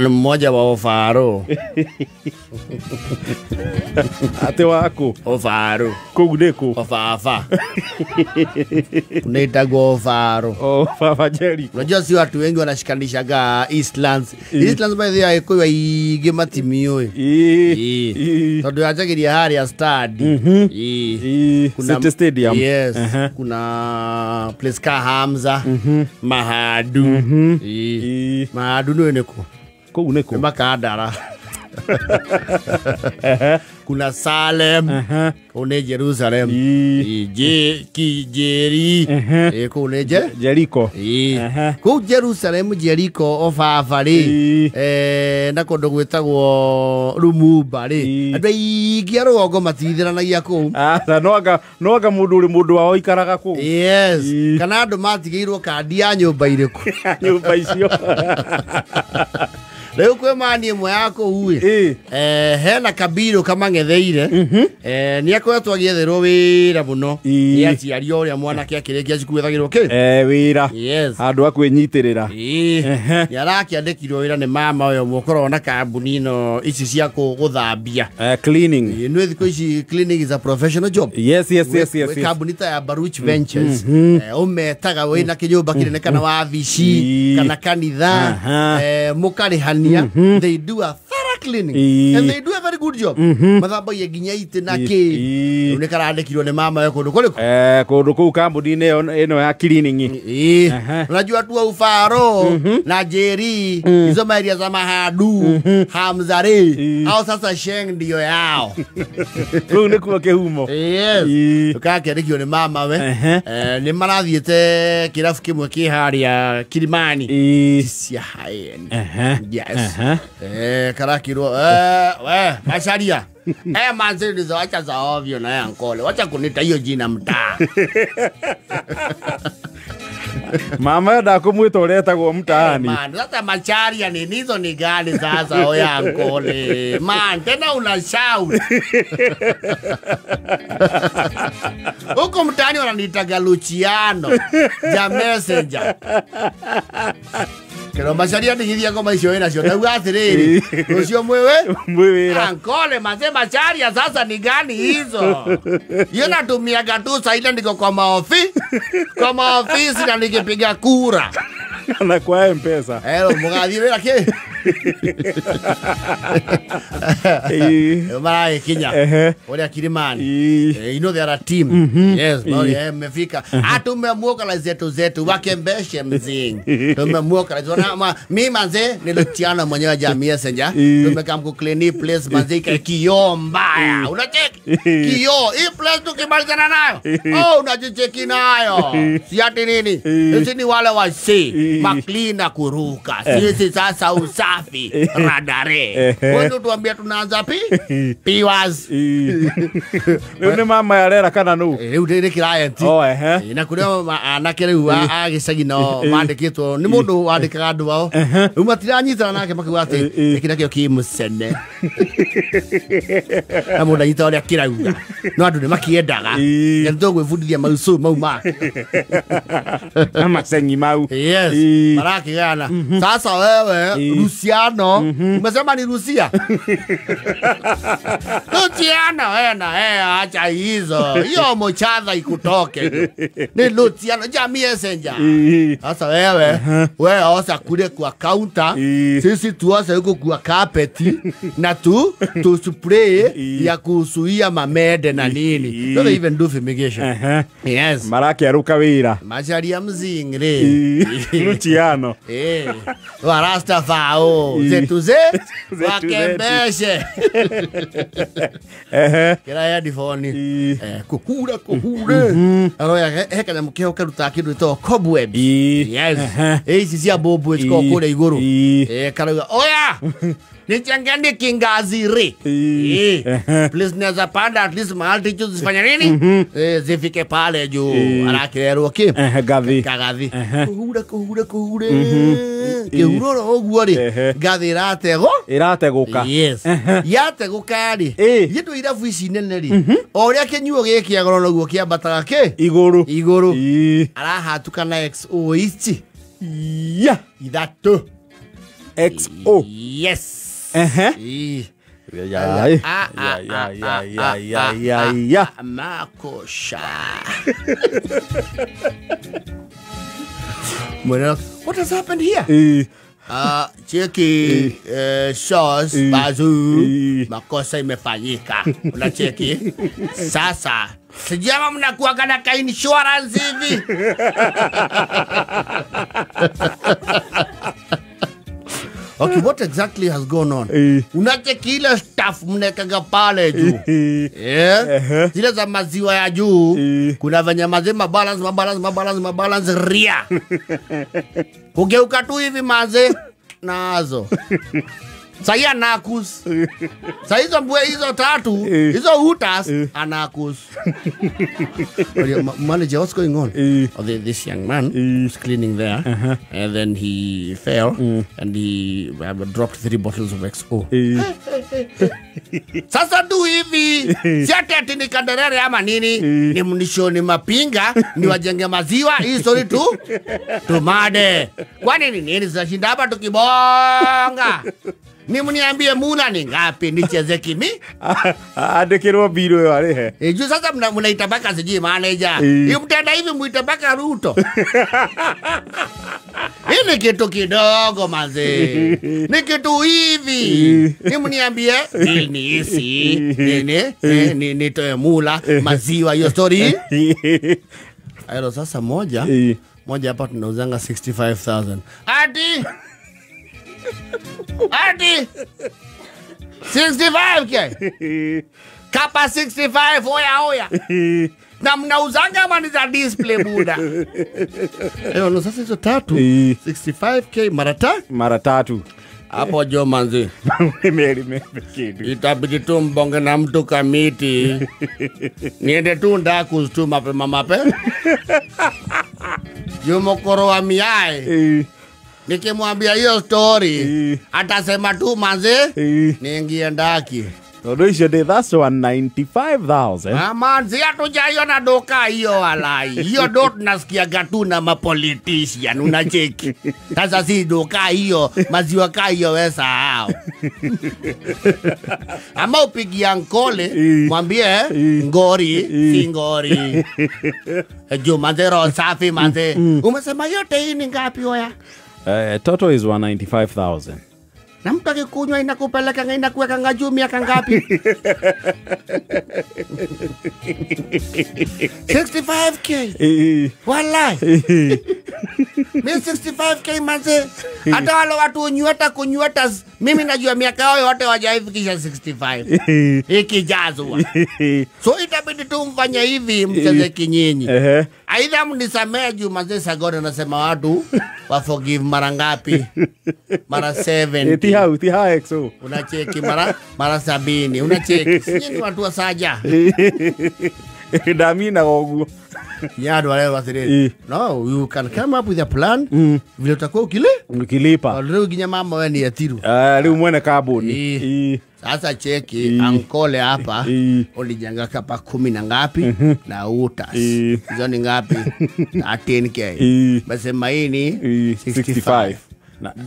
Mmoja wa Ofaro. Ate waku. Ofaro. Kũu nĩ kũ? Ofafa. Unaitagwo Ofaro. Oh, Baba Jericho. Unajua si watu wengi wanashikanishaga Eastlands. Eastlands by the way Agĩkũyũ aingĩ matimiũĩ. Ii. Ii. Tondũ yanjagĩria harĩa stadi. Ii. Ii. City Stadium. Yes. Aha. Kuna place ka Hamza. Mahadu. Ii. Ii. Mahadu nĩ nĩ kũ? Kũu nĩ kũ? Makandara. Kuna Salem. Aha. Kũu nĩ Jerusalem. Ii. Ii, Kijeri. Ehe. Ii, kũu nĩ je? Jericho. Ii. Aha. Kũu Jerusalem, Jericho, Obaba rĩ, Ii. na kũndũ gwĩtagwo Lumumba rĩ, Ii. andũ aingĩ a rũgongo matithiranagia kũu. Aca, no anga mũndũ ũrĩ mũndũ wao ikaraga kũu. Yes. Ii. Kana andũ matigĩirwo kandi ya nyũmba irĩkũ. Nyũmba icio. Rĩu kwĩ mani ĩmwe ya kũu ĩ, Ii. Hena kabirũ kamang'etheire, nĩ akoretwo agĩetherwo wĩra mũno Ii. nĩ aciari o ũrĩa mwanake akĩrĩkia cukuru ethagĩrwo kĩ. Wĩra. Yes. Handũ ha kwĩnyitĩrĩra. Ĩĩ. Ehe. Nĩ arakĩandĩkirwo wĩra nĩ mama ũyũ ũmwe ũkoragwo na kambuni ĩno ici cia gũthambia. Cleaning. Ĩĩ, nĩ thikũ ici cleaning is a professional job. Yes. Wĩ kambuni ta ya Baruch Ventures, ũmetaga wĩna kĩnyũmba kĩnene kana wabici kana kanitha, mũkarĩhania. They do a thorough cleaning and they do a very good job. Mathambagia nginya itĩ na kĩ. Rĩu nĩ karandĩkirwo nĩ mama we kũndũ kũrĩkũ? Kũndũ kũu kambuni-inĩ ĩyo ĩno ya cleaning. Ĩĩ. Aha. Unajua tu Ufaro na Jeri, hizo maeria za Mahadu, Hamzare, au sasa Sheng ndio yao. Rĩu nĩkuo kĩhumo. Yes. Tukakĩandĩkio nĩ mama we. Nĩ marathiĩte kĩrabu kĩmwe kĩ harĩa Kilimani cia high end. Yes. Karakirwo, we Macharia, manzi za wacha za ovyo na yankole, wacha kunita hiyo jina mtaa. Mama ndakũmwĩta ũrĩa etagwo mtaani. Man, sasa Macharia ni hizo ni gani sasa, oya ankole? Man, tena una shout. Huko mtaani wananiitaga Luciano ja messenger. Kero Macharia ndigithia ngoma icio wĩnacio ndauga atĩrĩrĩ, rũciũ mwĩwe Mwĩ wĩra. Ankole maze Macharia sasa ni gani hizo? Hiyo natumiaga tu saa ile niko kwa maofisi na nikipiga kura. Na kwa Mpesa. Ero mũgathiĩ wĩra kĩ? Maragĩkinya ũrĩa Kilimani. You know they are a team. Yes, mmefika. Ah, tumemuoka zetu zetu wakembeshe mzingi. Tumemuoka wana mi manze ni Luciano mwenyewe jamii messenger. Tumekam ku clean place manze ikae kioo mbaya. Unacheki? Kioo. Hii place tukimalizana nayo. Oh, unajicheki nayo. Si ati nini? Sisi ni wale wa si maklina kuruka. Sisi sasa usafi radare. Wewe tuambia tunaanza pi? Piwas. Rĩu nĩ mama yarera kana nũ? Rĩu ndĩ client. Oh, ehe. Na kũrĩa anake rĩu a gĩcagi nao mandĩkĩtwo nĩ mũndũ wandĩkaga andũ ao, rĩu matiranyitana nake makiuga atĩ gĩkĩ nakĩo kĩ mũcene na mũndũ anyita ũrĩa kĩrauga, no andũ nĩ makĩendaga na nĩ tũgwĩbundithia maucu mau make. Na macengi mau. Yes. Marakĩgana sasa wewe Luciano, umesema ni Lucia Luciano, wewe na acha hizo hiyo mochadha ikutoke, ni Luciano jamii messenger. Sasa wewe, wewe osa kule kwa counter, sisi tuose huko kwa carpet na tu spray ya kuzuia mamede na nini. So they even do fumigation. Yes. Marakĩarũka wĩra. Macharia mzingre. Luciano. Warasta fao zetu ze Zetu wakembeshe. Kira headphone. Kuhura kuhure. Aroya he kanyamũ keho karutaga kĩndũ gĩtagwo cobwebs. Yes. Ici cia mbũmbũ cikoragwo kũrĩa igũrũ. Karauga oya nichangeni kingazi ri. Please naweza panda at least mahali tichu zifanya nini, zifike pale juu. Arakĩrerwo kĩ? Ngathi. Kagathi kuhure kuhure kuhure kĩhuro oro ũguo rĩ, ngathĩ ĩrategwo. Ĩrategũka. Yes, yategũka rĩ, gĩtũ irabu ici nene rĩ, o ũrĩa kĩnyuo gĩkĩa goro noguo kĩambataga kĩ Igũrũ. Igũrũ. Arahatuka na XO ici Ya. ithatũ. XO. Yes. Ehe. Ya ya ya ya ya ya ya ya. Makosha. Well, what has happened here? Cheki shows bazu makosa imefanyika. Unacheki sasa, sijui kama mnakuwaga na ka insurance hivi. Okay, what exactly has gone on? Unacheki ile stuff mnawekaga pale juu. Yeah. Zile za maziwa ya juu, kuna venye maziwa mabalance mabalance mabalance mabalance ria. Kugeuka tu hivi maze nazo. Sahi anakus. Sahi hizo mbwe hizo tatu, hizo utas anakus. Manager, what's going on? Oh, this young man was cleaning there, and then he fell, and he dropped 3 bottles of XO. Sasa tu hivi, si ati ni kanderere ama nini, ni mnishoni mapinga, ni wajenge maziwa, hii story tu tumade. Kwani ni nini sasa hapa tukibonga? Ni mniambie muna ni ngapi nicheze kimi? Andikirwo biro yo arihe. Juu sasa mnaita mpaka sijui manager. Hiyo mtenda hivi muite mpaka Ruto. Hii ni kitu kidogo manze. Ni kitu hivi. Ni mniambie bill ni hisi, nini nitoe mula maziwa hiyo story. Ayo sasa moja hapa tunauzanga 65,000. Ati Ati 65K. Kapa 65 oya oya. Na mnauzanga ama ni za display buda. No, sasa hizo tatu 65K mara tatu. Hapo jo manzi. Itabidi tu mbonge na mtu kamiti. Niende tu ndaku tu mapema mapema. Jumokoro wa miae. Nikimwambia hiyo story, atasema tu manze, niingie ndaki. Tondu icio ndĩ that's 195,000. Manze hatujaiona doka hiyo walai. Hiyo do tunasikiaga tu na mapolitician unacheki. Sasa si doka hiyo, maziwa ka hiyo wewe sahau. Ama upigia nkole, mwambie ngori, si ngori. Juu manze roho safi manze. Umesema yote hii ni ngapi oya? Total is 195,000. Na mtu akikunywa inakupeleka inakuweka juu miaka ngapi? 65K. Walai. Mimi 65K manze. Hata wale watu nyweta kunyweta mimi najua miaka yao yote hawajaifikisha 65. Ikijazwa. So itabidi tu mfanye hivi mcheze kinyinyi. Aidha mnisamee juu manze Sagona nasema watu wa forgive mara ngapi? Mara 7. Tiha XO. Unacheki mara 70. Unacheki. Sisi watu wa saja. Ndamina goguo. Yadu wale wasiri. No, you can come up with a plan. Vile utakuwa ukilipa. Leo ginya mama wewe ni yatiru. Leo mwene kaboni. Sasa cheki ankole hapa ulijanga kapa 10 na ngapi na utas. Hizo ni ngapi? 13K. Basema hii ni 65.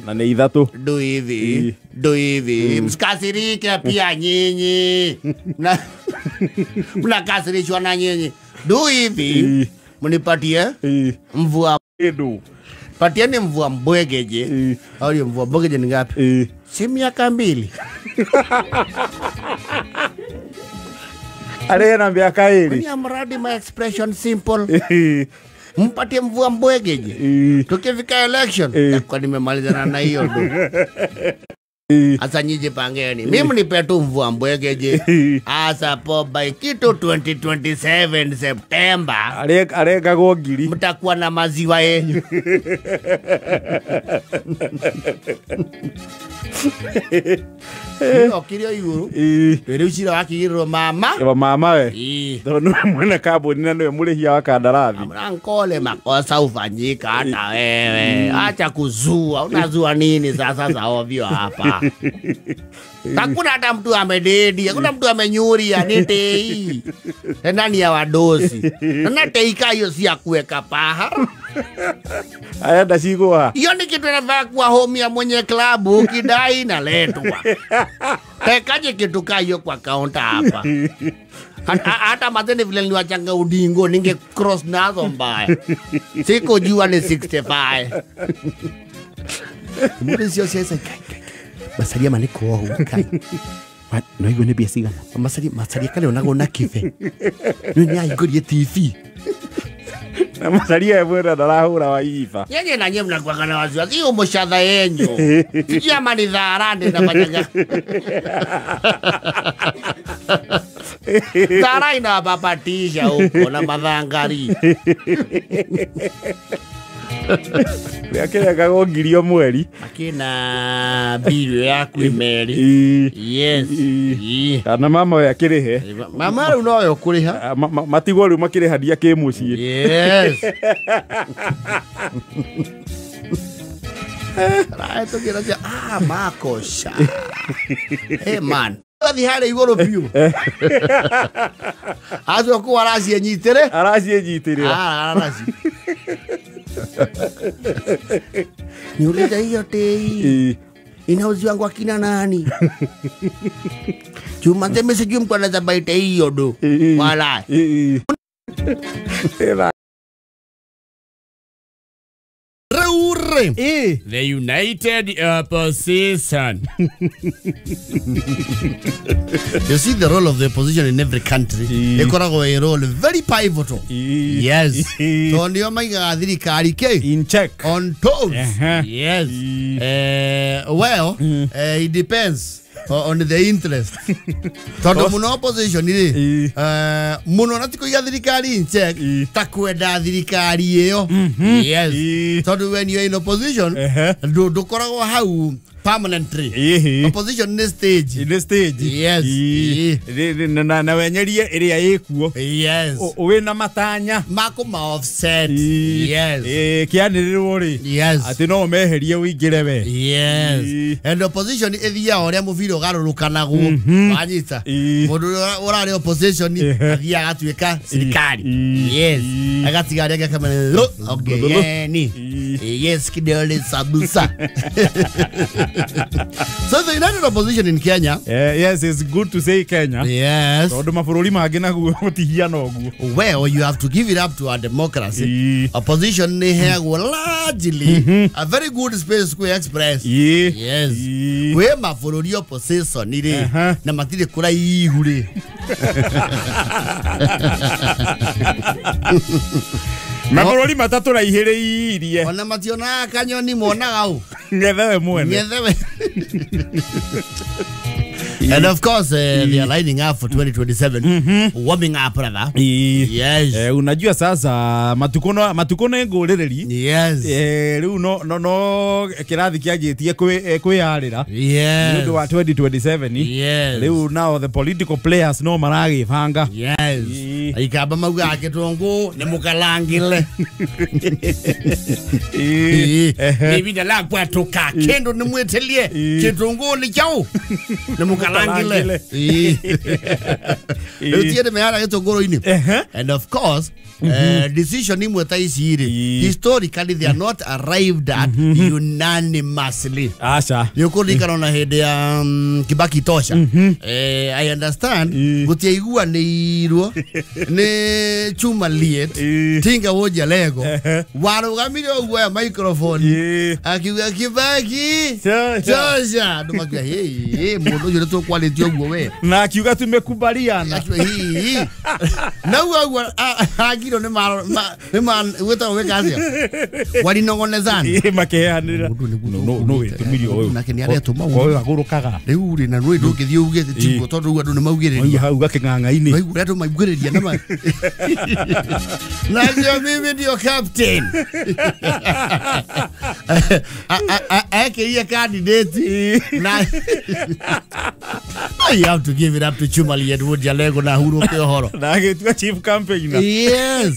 Na ni ithatu. Do hivi, do hivi. Msikasirike pia nyinyi. Mnakasirishwa na nyinyi. Do hivi. Mnipatie mvua. Patieni mvua mbwegeje. Au mvua mbwegeje ni ngapi? Si miaka 2. Are na miaka 2. Ni mradi my expression simple. Mpatie mvua mbwegeje. Tukifika election kwa nimemalizana na hiyo ndo. Asa nyije pangeni. Mimi nipe tu mvua mbwegeje. Asa po by kitu 2027 September. Arega go ngiri. Mtakuwa na maziwa yenyu. Okirio iguru. Rĩu cira wakigirwo mama. Eba mama we. Tondu nĩwe mwene kambuni na nĩwe mũrĩhia wa kandarathi. Ankole makosa hufanyika hata wewe. Acha kuzua. Unazua nini sasa za ovyo hapa? Hakuna hata mtu amededi, hakuna mtu amenyuria ni tei. Tena ni ya wadosi. Tena tei ka hiyo si ya kuweka paha. Arenda cigũa. Hiyo ni kitu inafaa kuwa home ya mwenye klabu ukidai inaletwa. Tekaje kitu kaa hiyo kwa kaunta hapa. Hata mazeni vile niliwachanga udingo ninge cross nazo mbaya. Sikujua ni 65. Mbona sio sasa kai. Masalia maniko ho kai. No igo ne bia cigana. Masalia kale onago na kibe. Ni aigurie TV. Na masalia ebwera ndarahura wa iba. Yenye na nyie mnakuwa na wasiwasi. Hiyo mshadha yenyu. Sijui ama ni dharani nafanyaga. Dhara inawapapatisha huko na madhangari. Akĩrengagwo ngiri o mweri. Akĩna bill yaku imeri. Yes. Kana mama we akĩrĩhe. Mama rĩu nowe ũkũrĩha. Matigwo rĩu makĩrĩhania kĩmũciĩ. Yes. Rahetũkĩra cia makosha. Hey man. Athi harĩa igũrũ biũ. Acio kũu araciĩnyitĩrĩ. Araciĩnyitĩrĩra. Araci. Niuliza hiyo tei inauziwa akina nani? Chuma teme sijui mtu anaweza baita hiyo do. Wala. The United Opposition. You see the role of the opposition in every country. Ikoragwo a role very pivotal. Yes. So ndio maigaga thirikari ke in check. On toes. Yes. Well, it depends on the interest. Tondu muno opposition ri muno na ti kuiga thirikari in check ta kwenda thirikari iyo. Yes. Tondu when you are in opposition ndukoragwo hau permanently. Opposition ni stage. Ni stage. Yes. Na wenyerie iria ikuo. Yes. Wina matanya mako ma offset. Yes. Kianĩrĩrwo ri. Yes. Ati no meherie uingire we. Yes. And opposition ithiaga uria mubira ugarũrũkanagwo. Wanyita. Mundu urari opposition athiaga atuĩka thirikari. Yes. Agatiga aria akamenya okay. Ni. Yes, kidole sabusa. So the United Opposition in Kenya. Yes, it's good to say Kenya. Yes. Tondu mabũrũri mangĩ naguo gũtihiana ũguo. Well, you have to give it up to our democracy. Opposition nĩ heagwo largely a very good space to express. Yes. Kwĩ mabũrũri opposition rĩ na matirĩ kũraihu rĩ. Mabũrũri matatũ raihĩrĩirie. Ona mationaga kanyoni monaga ũ. Ngethewe mwene. Ngethewe. And of course they are lining up for 2027. Warming up rather. Yes. Unajua sasa matukono ngũrĩrĩri. Yes. Rĩu no kĩrathi kĩanjĩtie kwĩyarĩra. Yes. Nĩ ũndũ wa 2027. Yes. Rĩu now the political players no maragĩbanga. Yes. Ikamba mauga gĩtũngũ nĩ mũkalangile. Ibinda la kwatuka kendo nĩ mwĩtĩlie gĩtũngũ nĩ kyaũ nĩ mũkalangile. Rĩu mehara gĩtũngũrũ-inĩ. And of course decision imwe ta ici rĩ historically they are not arrived at unanimously. Aca. Nĩ ũkũririkana ona hĩndĩ ya Kibaki Tosha. I understand gũtiaiguanĩirwo nĩ Chuma Liet Tinga Woja Lego warũgamire ũguo ya microphone akiuga Kibaki Tosha andũ makiuga hey mũndũ ũcio nĩ tũkwarĩtie ũguo we na akiuga tumekubaliana. Na ũguo agiro nĩ ma wĩtagwo gwĩka atĩa warinongonezana makehanĩra no wĩtũmirie ũyũ nake nĩ aretũma ũyũ agũrũkaga rĩu rĩ na rwĩ ndũngĩthiĩ ugĩte tiguo tondũ rĩu andũ nĩ maugĩrĩria hau gakĩng'ang'a-inĩ waigua ũrĩa andũ maugĩrĩria na nacio mimi ndio captain ekĩrire candidate na You have to give it up to Chumali Edward Jalego na huru kiohoro. Na agĩtua chief campaigner. Yes.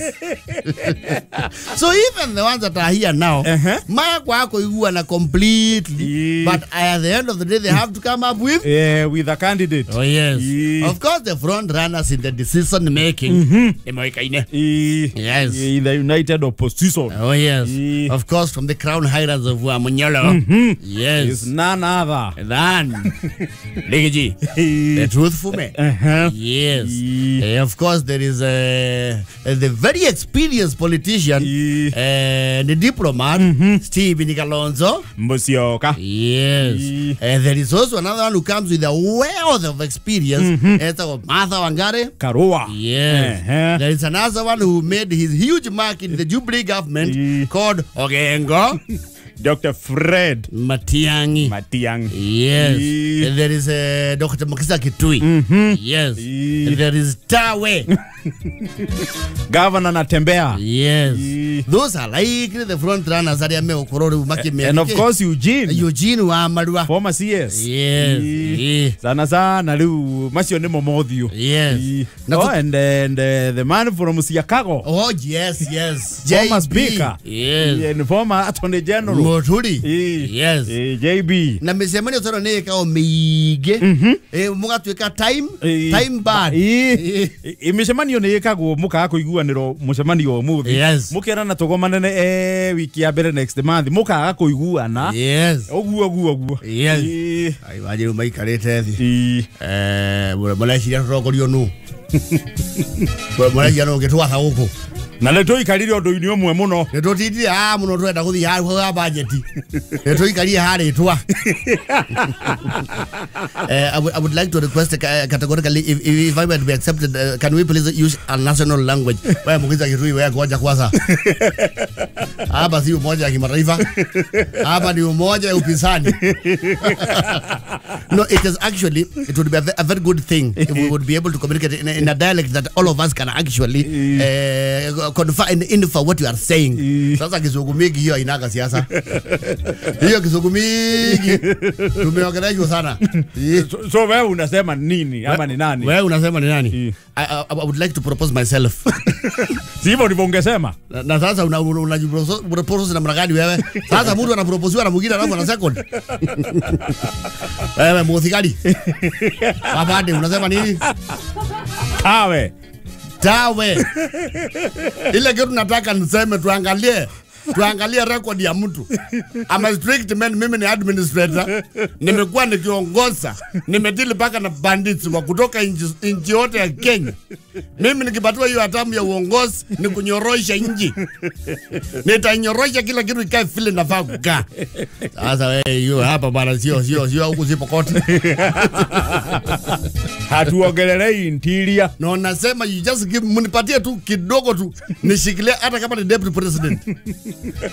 So even the ones that are here now, makwa kuiguana completely, but at the end of the day they have to come up with with a candidate. Oh yes. Of course the front runners in the decision making. Yes. In the united opposition. Oh yes. Of course from the crown highlands of Wamunyoro. Yes. It's none other than Legiji. The truthful man. Yes. Of course there is the very experienced politician and the diplomat Stephen Kalonzo Musyoka. Yes. There is also another one who comes with a wealth of experience. Martha Wangari Karua. Yes. There is another one who made his huge mark in the Jubilee government called Ogengo. Dr. Fred Matiang'i. Matiang'i. Yes. And there is Dr. Mukhisa Kituyi. Yes. And there is Tawe. Governor Natembeya. Yes. Those are likely the front runners. And of course Eugene. Eugene Wamalwa. Former CS. Yes. Sana sana riu macio nimo mothiu. Yes. Oh, and the man from Siakago. Oh yes, yes. Former speaker. Yes. And former attorney general. Muturi. Yes. JB. Na micemanio toro ni ikao miingi. Mugatuika time time bad. Micemanio ni ikagwo mukaga kuiguaniro mucemanio umuthi. Yes. Mukerana tugomanene wiki ya mbere next month mukaga kuiguana. Yes. Uguo uguo uguo. Yes. Ai wajiru maikarite thi. Mureciria turongorio nu. Mureciria no gitwatha guku. Na nä tå ikarire å ndå-inä å mwe må no nä tå tindire haha må no twenda gå thiä harä ha bajeti nä tå ikarie harä twa. I would like to request categorically if I were to be accepted, can we please use a national language? Wewe Mukhisa Kituyi, wewe ngoja kwanza. Hapa si umoja ya kimataifa. Hapa ni umoja ya upinzani. No, it is actually, it would be a very good thing if we would be able to communicate in a dialect that all of us can actually confirm and infer what you are saying. Sasa kizungu mingi hiyo inaga siasa. Hiyo kizungu mingi tumeongeleshwa sana. So wewe unasema nini ama ni nani? Wewe unasema ni nani? I would like to propose myself. Si hivyo ndivyo ungesema? Na sasa una propose namna gani wewe? Sasa mtu anaproposiwa na mwingine alafu ana second. Wewe muthigari. Babade unasema nini? Tawe. Tawe. Ile kitu nataka niseme tuangalie. Tuangalie record ya mtu. I'm a strict man, mimi ni administrator. Nimekuwa nikiongoza, nimedili mpaka na bandits wa kutoka nchi yote ya Kenya. Mimi nikipatiwa hiyo hatamu ya uongozi ni kunyorosha nchi. Nitanyorosha kila kitu ikae vile nafaa kukaa. Sasa wewe hiyo hapa bwana sio huku zipo kote. Hatuongelelei interior. No, nasema you just give, mnipatie tu kidogo tu nishikilie hata kama ni deputy president.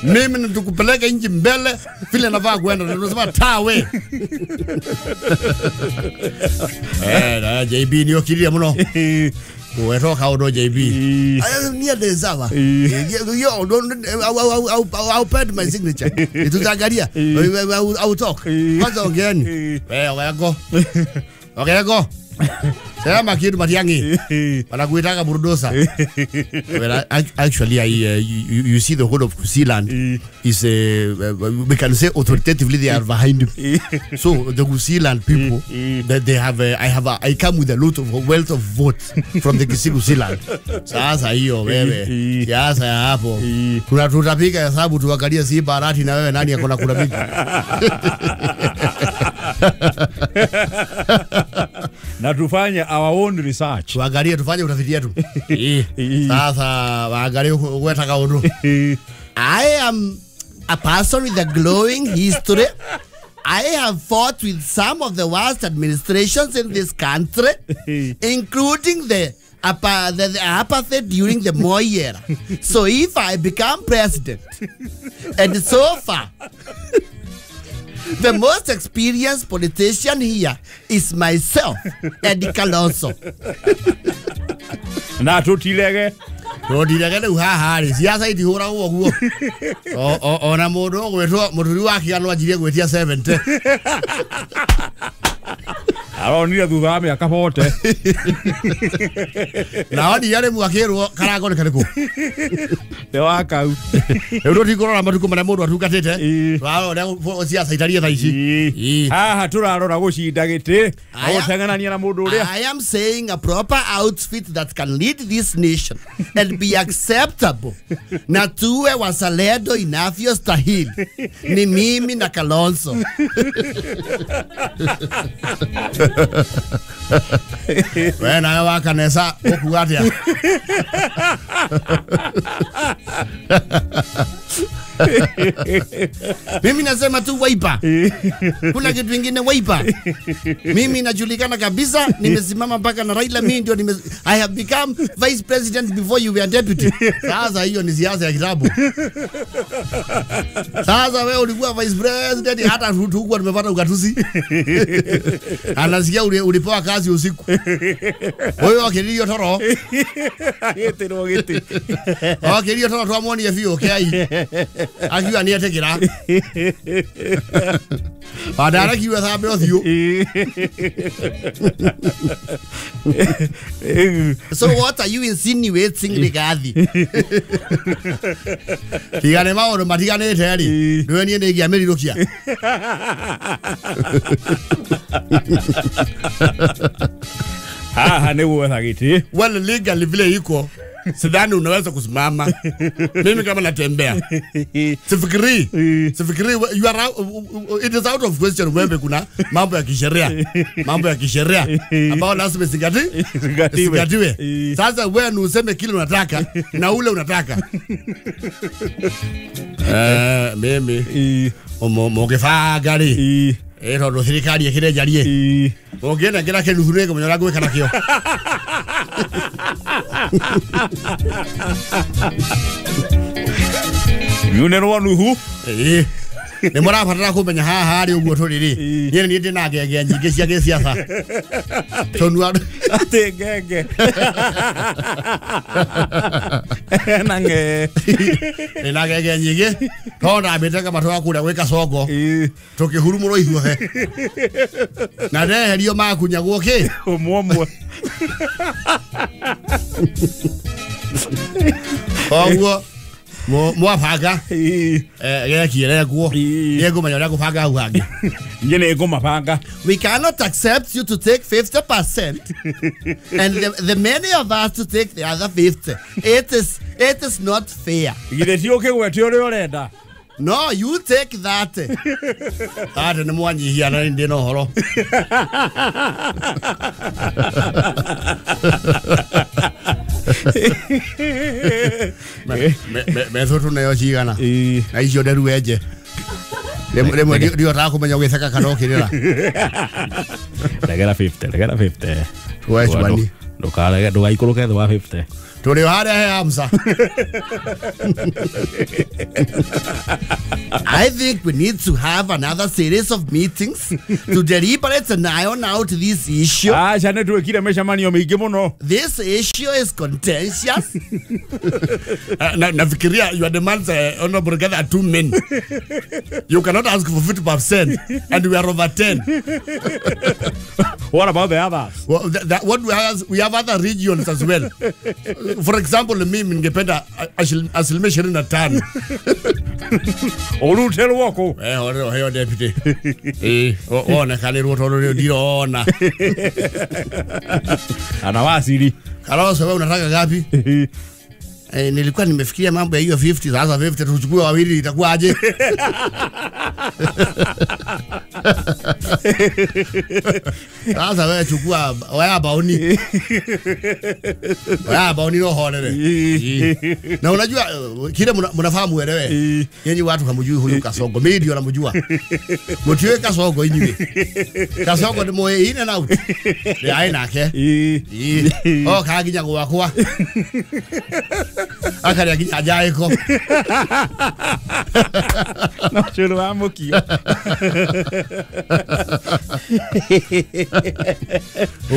Mimi nitukupeleka nchi mbele vile nafaa kwenda. Tunasema tawe. Na JB niyo kiria muno. Wetoka odo JB. Ni deserve. Yo don't I'll put my signature. Tutaangalia. I'll talk. Kwanza ongeeni. Wewe go. Okay go. Sema kitu Matiang'i. Wanakuitaka bulldozer. Well, actually you see the whole of Zealand is we can say authoritatively they are behind him. So the Zealand people that they have I come with a lot of wealth of votes from the Kisiku Zealand. Sasa hiyo wewe siasa ya hapo tutapiga hesabu tuangalie si Barati na wewe nani akona kura mingi. Na tufanye our own research. Tuangalie tufanye utafiti yetu. Sasa waangalie uwetaka undu. I am a person with a glowing history. I have fought with some of the worst administrations in this country, including the apathy during the Moi era. So if I become president, and so far, the most experienced politician here is myself, Eddie Kalonzo. Na tutilege. Tutilege rĩu haha rĩ siasa itihũragwo ũguo. Ona mũndũ ũgwĩtwo Mũturi wa Kĩano anjirie gwĩtia 70. Aronire thutha wa mĩaka 40. Na oni yale mwakirwo karango nĩ karĩkũ? Nĩ wa kau. Rĩu tũtikũrora matukũ marĩa mũndũ atungatĩte. Tũrarora siasa itarie thaa ici. Haha tũrarora gũcinda gĩtĩ. Gũteng'erania na mũndũ ũrĩa. I am saying a proper outfit that can lead this nation and be acceptable na tuwe wazalendo inavyostahili ni mimi na Kalonzo. We nawe wa kanitha ũkuga atĩa? Mimi nasema tu Wiper. Kuna kitu kingine Wiper. Mimi najulikana kabisa, nimesimama mpaka na Raila, mimi ndio I have become vice president before you were deputy. Sasa hiyo ni siasa ya kitabu. Sasa wewe ulikuwa vice president hata Ruto huko tumepata ugatuzi. Anasikia ulipewa kazi usiku. Wewe akilio toro. Gĩtĩrwo gĩtĩ. Akilio toro twamuonie biũ kei. Akiuga nĩ etĩkĩra. Andarakiuga thambe ũthiũ. So what are you insinuating, Rigathi? Tiga nĩ maũndũ matiganĩte rĩ, nĩwe niĩ nĩingĩamĩrirũkia. Haha nĩ gwetha gĩtĩ. Well, legally vile iko sidhani unaweza kusimama. Mimi kama natembea sifikiri you are it is out of question. Wewe kuna mambo ya kisheria, mambo ya kisheria ambao lazima zingatiwe. Sasa wewe ni useme kile unataka na ule unataka. Mimi mũngĩbanga rĩ, tondũ thirikari ĩkĩre njarie, ũngĩnengera kĩnuthu nĩngũmenya ũrĩa ngwĩka nakĩo. Yune nuhu. Nĩ mũrabatara kũmenya haha harĩ ũguo tũrĩ rĩ, niĩ nĩ ndĩ na ngenge nyingĩ cia gĩsiasa. Tondũ atĩ ngenge na nge ndĩ na ngenge nyingĩ tondũ ndambĩte kamatũ ga kũrĩa gwĩ Kasongo tũkĩhurumũrwo ithuothe na ndeherio makunyagwo kĩ ũmwe ũmwe. Koguo mwabanga gekiere guo nĩngũmenya ũrĩa ngũbanga hau hangĩ. Niĩ nĩngũmabanga. We cannot accept you to take 50% and the many of us to take the other 50. It is not fair. Githĩ ti ũkĩgwete ũrĩa ũrenda? No, you take that. Atĩ nĩ mwanyihia na ndĩ na ũhoro. Metho nayo cigana na icio nderu enje rĩmwe ndihotaga kũmenya ũgĩtheka kana ũkĩrĩra. Regera 50, regera 50. We cwani. Ndũkarege, ndũgaikũrũke thĩ wa 50. Tũrĩ o harĩa he Hamza. I think we need to have another series of meetings to deliberate and iron out this issue. Aca nĩ twĩkire mĩcemanio mĩingĩ mũno. This issue is contentious. Nafikiria your demands, Honorable Rigathi, are too many. You cannot ask for 50% and we are over 10. What about the others? Well, what we have other regions as well. For example, mimi ningependa 25%. Ũrute rwoko. Heo deputy. Onekanĩrwo tondũ rĩu ndirona. Ana wasiri. Kalonzo, wewe unataka ngapi? Nilikuwa nimefikiria mambo ya hiyo 50. Sasa 50 tuchukue wawili itakuwa aje? Sasa wewe chukua wewe baoni. Wewe baoni roho lele. Na unajua kile mnafahamu uelewe. Nyinyi watu hamjui huyu Kasongo. Mimi ndio namjua. Mtiwe Kasongo inywe. Kasongo ni moe in and out. Ni aina yake. Oh kaginya gwakwa. Akarĩa nginya njaĩko. No cũrũ wa mũkio.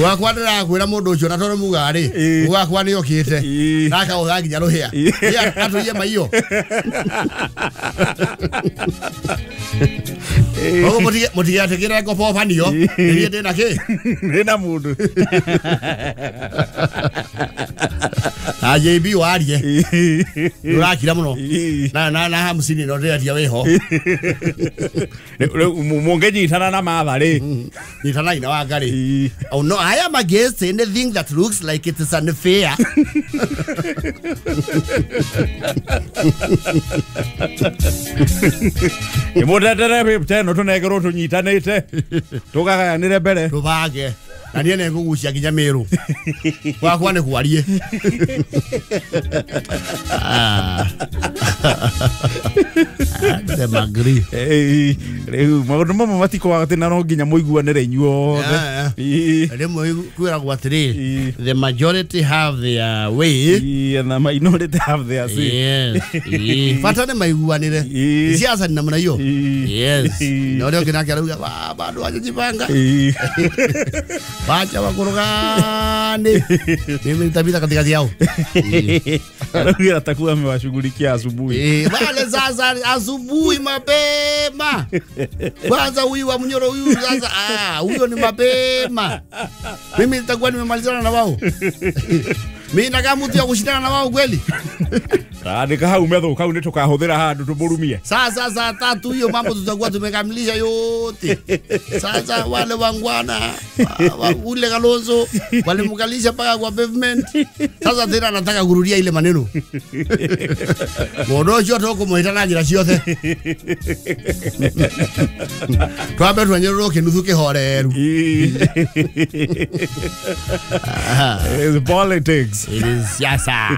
Wakwa ndĩrakwĩra mũndũ ũcio na tondũ mugaga rĩ, wakwa nĩ okĩte na akagũtha nginya rũhĩa. Atũiye maiyo. Koguo mũtigetĩkĩre ngobobanio niĩ ndĩna kĩ? Ndĩna mũndũ. Na JB warie. Ũrakira mũno. Na 50 no ndĩretia wĩho. Mũngĩnyitana na Martha rĩ. Nyitanai na Wangari. Oh no, I am against anything that looks like it is unfair. Mũndetere teno tũnengerwo tũnyitanĩte tũgagayanĩre mbere tũbange na niĩ nĩngũgucia nginya Mĩrũ gwakwa nĩ kwarie. Agree. Rĩu maũndũ mamwe matikwaga atĩ na no nginya mũiguanĩre inyuothe. Rĩmwe kwĩragwo atĩrĩrĩ, the majority have their way and the minority have their say. Yes. Bata nĩ maiguanĩre. Siasa ni namna hiyo. Yes. Na ũrĩa ũngĩ nake arauga bado hawajajipanga. Wacha wakorogane. Mimi nitapita katikati yao. Arauga atakuwa amewashughulikia asubuhi. Wale sasa asubuhi mapema. Kwanza huyu wa Munyoro huyu sasa huyo ni mapema. Mimi nitakuwa nimemalizana na wao. Mimi nakaa mtu ya kushindana na wao kweli. Andĩka hau metho kau nĩ tũkahũthĩra handũ tũmũrumie. Sasa saa 3 hiyo mambo tutakuwa tumekamilisha yote. Sasa wale wangwana ule Kalonzo walimkalisha mpaka kwa pavement. Sasa tena anataka kurudia ile maneno. Mũndũ ũcio tũkũmwĩta na njĩra ciothe. Twambe twanyũrũrũke nuthu kĩhoreru. It's politics. It is siasa.